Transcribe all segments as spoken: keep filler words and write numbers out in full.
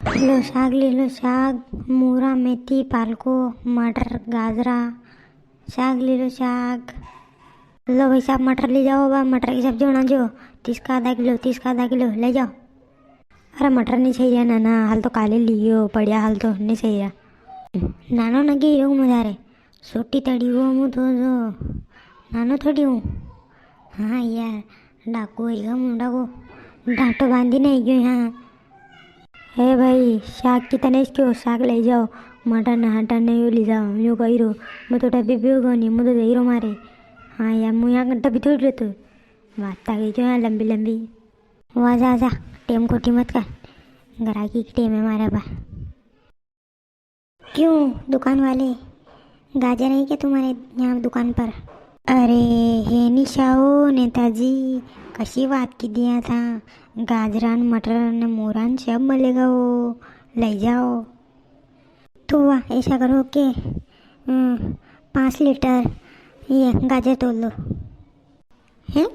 लो साग ले लो, साग, मूरा, मेथी, पालको, मटर, गाजरा, साग ले लो, साग। लो भाई साहब, मटर ले जाओ, बा मटर की सब्जी बना जो। तीस का आधा किलो, तीस का आधा किलो ले जाओ। अरे मटर नी चाहिए नाना, हाल तो काले लियो, पड़िया हाल तो नी चाहिए। नानो नगे योग मजा रे, छोटी तड़ी वो मु तो जो नानो थोड़ी हूँ। हाँ यार, डाकू होएगा मुंडा को, डांटो बांधी ने गयो यहाँ। हे भाई, साग की तने इसके साग ले जाओ, मटर ने हटा ने यो ले जाओ, यो कही रो, मैं तो डब्बी पियो कोनी, मैं तो दे रो मारे। हाँ यार, मैं यहाँ डब्बी थोड़ी रहतो, बात आ गई क्यों यहाँ लंबी लंबी। वाह जा जा, टेम खोटी मत कर, ग्राहकी की टेम है मारे बा। क्यों दुकान वाले, गाजर है क्या तुम्हारे यहाँ दुकान पर? अरे, हे निशाओ नेताजी, कशी बात की दिया था, गाजरान, मटर ने, मोरान सब मिलेगा, वो ले जाओ। तो वाह, ऐसा करो कि, हम्म, पाँच लीटर ये गाजर तोल लो। हैं?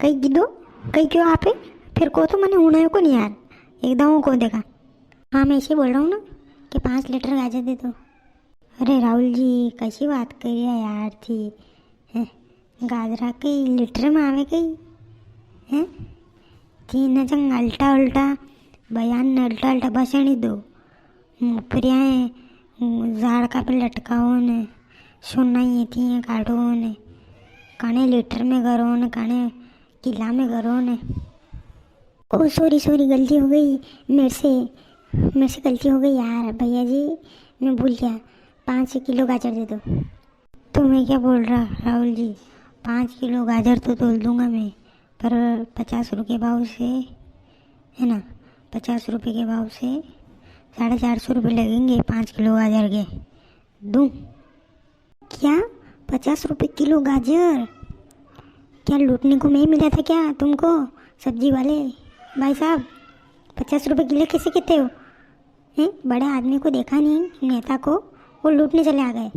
कई कीधो? कई क्यों आपे? फिर को तो मने हुणायो कोनी यार। एक दाव को देखा। हाँ, मैं इसे बोल रहा हूँ ना कि पाँच लीटर गाजर दे दो। अरे राहुल जी, कशी बात करिया यार थी? हैं? गाजरा के लीटर में आवे कई? हैं? थी न चंग अल्टा अल्टा बयान ने अल्टा अल्टा बसणी दो। मुपरिया है, झाड़का पे लटकाओ ने, सोना ये थी ये काढ़ो ने, काने लीटर में करो ने, काने किला में करो ने। ओ सॉरी सॉरी, गलती हो गई मेरे से, मेरे से गलती हो गई यार भैया जी, मैं भूल गया, पाँच किलो गाजर दे दो। तो मैं क्या बोल रहा राहुल जी, पाँच किलो गाजर तो तोल दूंगा मैं, पर पचास रुपये भाव से, है ना, पचास रुपये के भाव से साढ़े चार सौ रुपये लगेंगे पाँच किलो गाजर के। दूँ? क्या? पचास रुपये किलो गाजर? क्या लूटने को मैं मिला था क्या तुमको, सब्जी वाले भाई साहब? पचास रुपये किलो कैसे कहते हो? हैं? बड़े आदमी को देखा नहीं, नेता को, वो लूटने चले आ गए।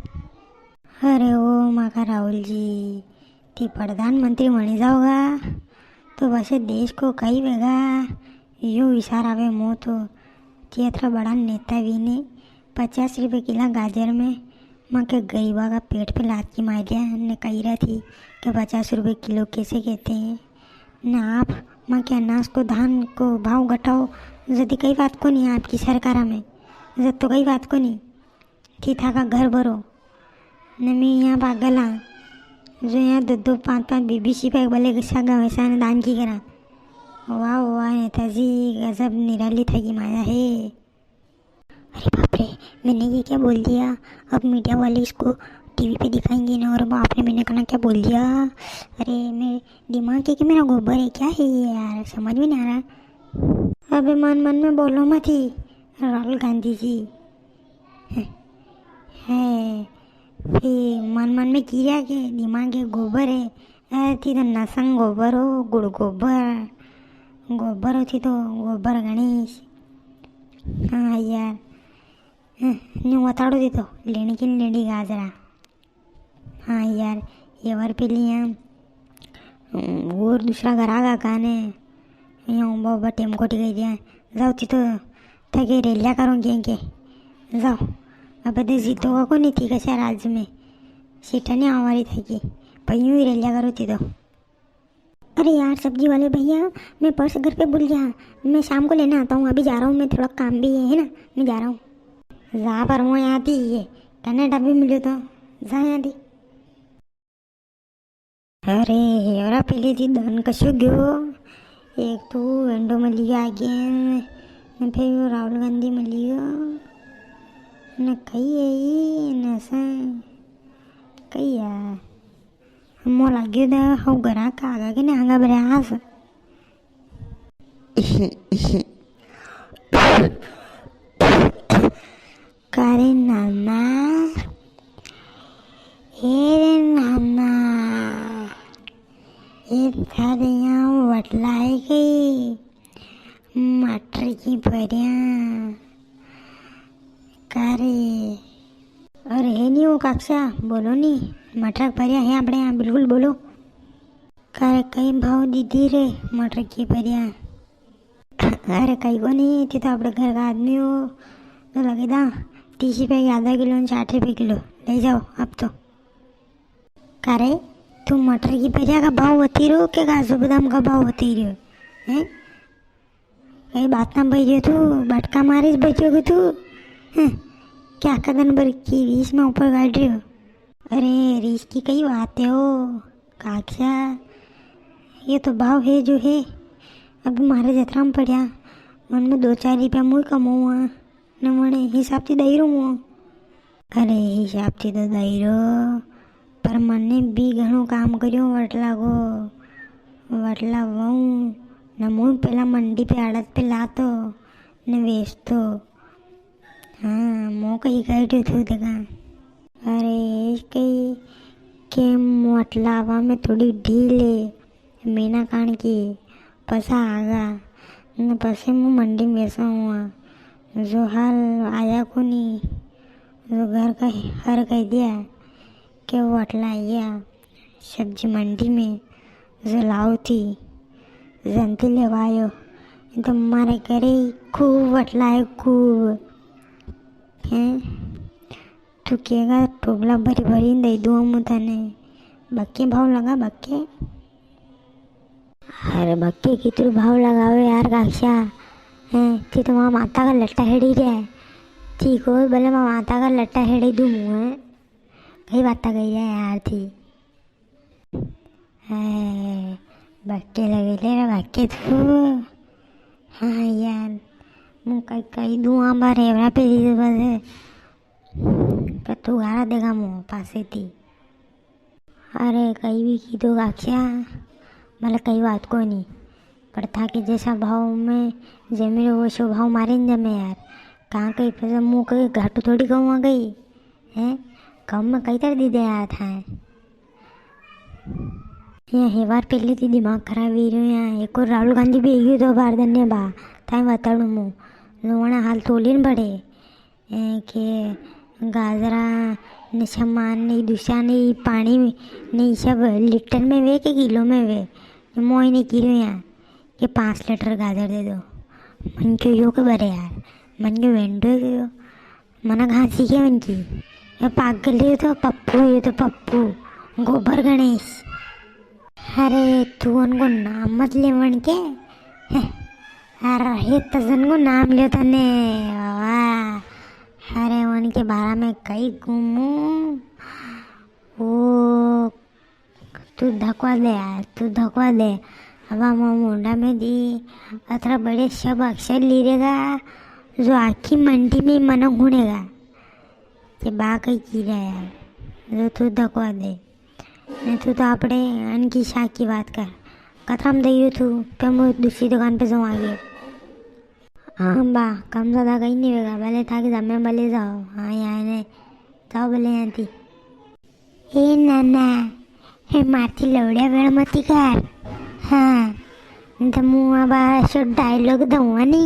अरे ओ माका राहुल जी, थी प्रधानमंत्री बनी जाओगा तो वैसे देश को कई वेगा, यो विचार आवे मो तो। थी अतरा बड़ा नेता भी ने पचास रुपये किला गाजर में माके गरीबा का पेट पे लात की मार दिया ने कही रहा थी कि पचास रुपये किलो कैसे कहते हैं। ना आप माके अनाज को, धान को भाव घटाओ, जदी कई बात को नहीं आपकी सरकारा में, जद तो कई बात को नहीं। थी थाका घर भरो, ने मैं यहाँ पागल हाँ, जो यहाँ दो दो पाँच पाँच बीबी सिपाही भले सागा वैसा ने दान की करा। वाह वाह नेताजी, गजब निराली थाकी माया है। अरे बाप रे, मैंने ये क्या बोल दिया? अब मीडिया वाले इसको टीवी पे दिखाएंगे ना, और बाप रे, मैंने कना क्या बोल दिया? अरे, मेरे दिमाग है कि मेरा गोबर है, क्या है ये यार, समझ में नहीं आ रहा। अबे मन मन में बोलो मत ही, राहुल गांधी जी। है, फिर मन मन में किया के दिमाग है गोबर है। अरे थी तो नसंग गोबर हो, गुड़ गोबर, गोबर हो थी तो, गोबर गणेश। हाँ यार, हम्म, न्यू बताड़ो थी तो, लेनी की लेनी गाजरा। हाँ यार, ये बार पी लिया। हम्म, और दूसरा ग्राहक आका ने, यूं बाबा टेम कोटी गई दिया। जाओ थी तो, थके रेलिया करो गें के। जाओ, अब दे जीतोगा को नहीं थी कशा राज में। सीटा नहीं आवारी थकी, पर यूं ही रेलिया करो थी तो। अरे यार सब्जी वाले भैया, मैं पर्स घर पे भूल गया। मैं शाम को लेने आता हूँ, अभी जा रहा हूँ मैं, थोड़ा काम भी है, है ना, मैं जा रहा हूँ। जा पर वो यहाँ थी ये, तने डब्बी मिलो तो, जा यहाँ थी। अरे हेवरा पहले थी धन कशो गयो, एक तो वेंडो मिली गया आगे, ने फिर वो राहुल गांधी मिली गयो, ने कही है ये, ने ऐसा, कही यार। मो लाग्यो दा हव ग्राहक आगा के नी आगा बरे आस। का रे नाना, ए रे नाना, ए थारे यहाँ वटला है कई? मटर की फरिया। का रे? अरे है नी हो काक्षा, बोलो नी। मटर की फरिया है आपणे यहाँ, बिल्कुल बोलो। का रे, कई भाव दीधी रे मटर की फरिया? अरे कई कोनी, थी तो आपणे घर का आदमी हो, तो लगे दा तीस रुपया की आधा किलो ने साठ रुपया किलो ले जाओ आप तो। का रे, तू मटर की फरिया का भाव बती रहो के काजू बादाम का भाव बती रहो? हैं? कई बात ना बई रहो तू, बटका मारे बच्चों को तू। हैं? क्या कदन भर की रीस में ऊपर काट रहे हो? अरे रीस की कई बात है ओ काक्षा, ये तो भाव है जो है। अभी मारे जतरा में पड़या, उनमें दो चार रुपया मुई कमाऊँ, ने मने हिसाब थी दई रहूँ। अरे हिसाब थी तो दई रो, पर मने भी घणो काम करियो वटला को। वटला वाऊँ ने मुई पेला मंडी पे आड़त पे लातो ने वेचतो। हाँ, मो कई कह रहे थे देखा। अरे कई के वटला आवा में थोड़ी ढील है, महीना कान की पसा आगा, न पसे मु मंडी में बेसा हुआ। जो हाल आया कोनी, जो घर का हर कह दिया के वटला आया सब्जी मंडी में, जो लाओ थी, जंती लेवायो। तो मारे घरे ही खूब वटला है, खूब। हैं? तू केगा टोपला भरी भरी दे दूँ मु तने। बक्के भाव लगा, बक्के। अरे बक्के कितरो भाव लगावे यार काक्षा। हैं, थी तो माँ माता का लट्टा हेड़ी रे। ठीक हो, भले माँ माता का लट्टा हेड़ी दूँ मु, हैं। कई बाता कही रे यार थी। ए, बक्के लगे ले रे, बक्के तू। हाँ यार, मु कई, कई दूँ आंबा रेवड़ा पे दी तो बस। पर तू गारा देगा मु पासे थी। अरे, कई भी की दो काक्षा, मतलब कई बात कोनी। पर थाके जैसा भाव में जमी रो, वो सो भाव मारे न जमे यार। कहाँ कई पे मु कई घाटू थोड़ी कहूँगा कई, हैं? कम में कई तर दी दे यार थाए। या हेवार पहले थी दिमाग खराब ही रह्यो। या एक और राहुल गांधी भी आई गयो दो बार धन्य बा। थाए बताड़ू मु, लोगों ने हाल तोली न बड़े। ए, के गाजरा ने सामान ने दूसरा ने पानी ने सब लीटर में वे के किलो में वे। मोई ने किरो या के पाँच लीटर गाजर दे दो। मन क्यों यो के बरे यार, मन क्यों वेंडो यो। मना घासी के मन की, ये पागल, ये तो पप्पू, ये तो पप्पू, गोबर गणेश। अरे तू उनको नाम मत ले मन के। अरे हे तजन को नाम लियो तने, वाह। अरे उनके बारा में कई घूमू। ओ तू धकवा दे यार, तू धकवा दे। अब हम मुंडा में दी अतरा बड़े सब अक्षर ली रेगा, जो आखी मंडी में मनक हुणेगा। के बा कई की रहा यार, जो तू धकवा दे। ने तू तो आपड़े अनकी शाक की बात कर। कतरा में दइयो तू, पे मु दूसरी दुकान पे जाऊँ आगे। हाँ बा, कम ज्यादा कई नी वेगा, भले थाके जमे भले जाओ। हाँ, यहाँ ने जाओ भले यहाँ थी। ए नाना, हे माथी लवड़िया वेळ मती कर। हाँ, नी तो मु अब ऐसो dialogue दूंगा नी।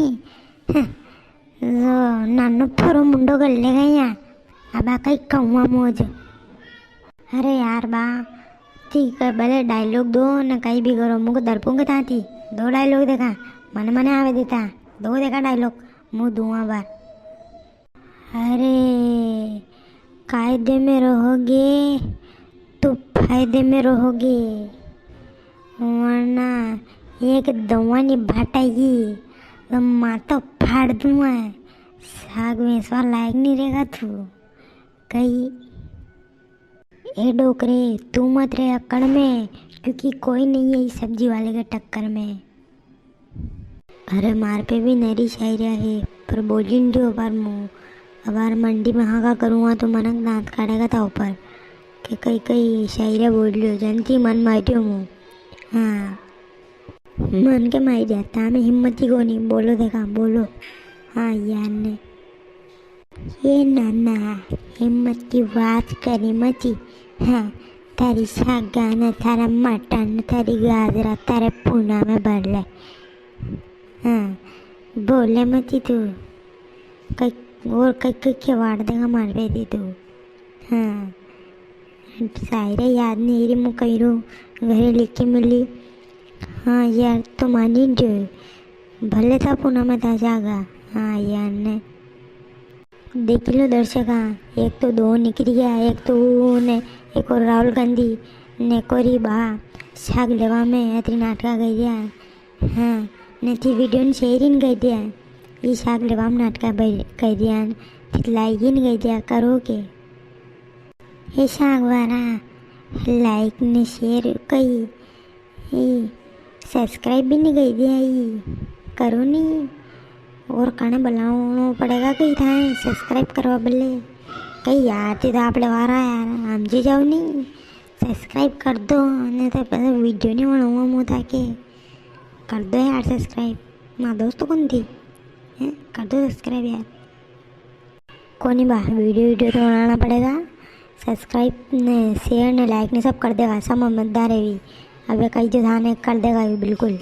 हाँ, जो नानो फोरो मुंडो कर लेगा यहाँ। अब आ कई कहूँगा मौज। अरे यार बा, ठीक है, भले dialogue दो न कई भी करो, मुको दरपुंग ताती दो dialogue देखा, मन मने आवे देता, दो देखा dialogue, मु दूंगा बार। अरे, कायदे में रहोगे तो फायदे में रहोगे, वरना एक दवा नी भाटेगी तो माथो फाड़ दूंगा। साग वेचवा लायक नी रेगा तू कई। ए डोकरे, तू मत रे अकड़ में, क्योंकि कोई नहीं है इस सब्जी वाले के टक्कर में। अरे, मार पे भी नरी शायरिया है, पर बोली नी रियो अबार मु। अबार मंडी में हाका करूँगा तो मनक दांत काढ़ेगा था ऊपर। के कई कई शायरिया बोल रियो, जनती मन मारियो मु। हाँ। मन के मारिया, तामे हिम्मत ही कोनी, बोलो देखा, बोलो। हाँ, यार ने। ये नाना, हिम्मत की बात करी मती। हाँ, थारी सागा ने थारा मटन, थारी गाजरा, थारे पूना में भर ले। हाँ, बोले मती तू। कई, और कई, कई खिवाड़ देगा मार पे थी तू। हाँ, शायरे याद नी री, मु कई रो घरे लिखी मिली। हाँ यार, तो मानी जो। भले था पूना में था जागा। हाँ यार ने। देख लो दर्शका, एक तो दो निकली गया, एक तो वो ने, एक और राहुल गांधी ने कोरी बा साग लेवा में अतरी नाटका गई दिया। हाँ, ने थी वीडियो ने शेयर ही नी गई दिया। ये साग लेवा में नाटका गई दिया, फिर लाइक ही नी गई दिया, करो के। हे साग वाला, लाइक ने शेयर कई, ए, सब्सक्राइब भी नी गई दिया, ई करो नी। और कने बुलावणो पड़ेगा कई थाए सब्सक्राइब करवा बल्ले। कई यार, ते तो आपड़े वारा यार, हम जी जाओ नी। सब्सक्राइब कर दो, नी तो पछे वीडियो नी बनाऊंगा मूं थाके। कर दो यार सब्सक्राइब, मां दोस्त कौन थी? हैं? कर दो सब्सक्राइब यार। कोनी बा, वीडियो, वीडियो तो बनाना पड़ेगा। सब्सक्राइब ने, शेयर ने, लाइक ने सब कर देगा, सब समझदार है भी। अबे कई जो थाने कर देगा भी बिल्कुल।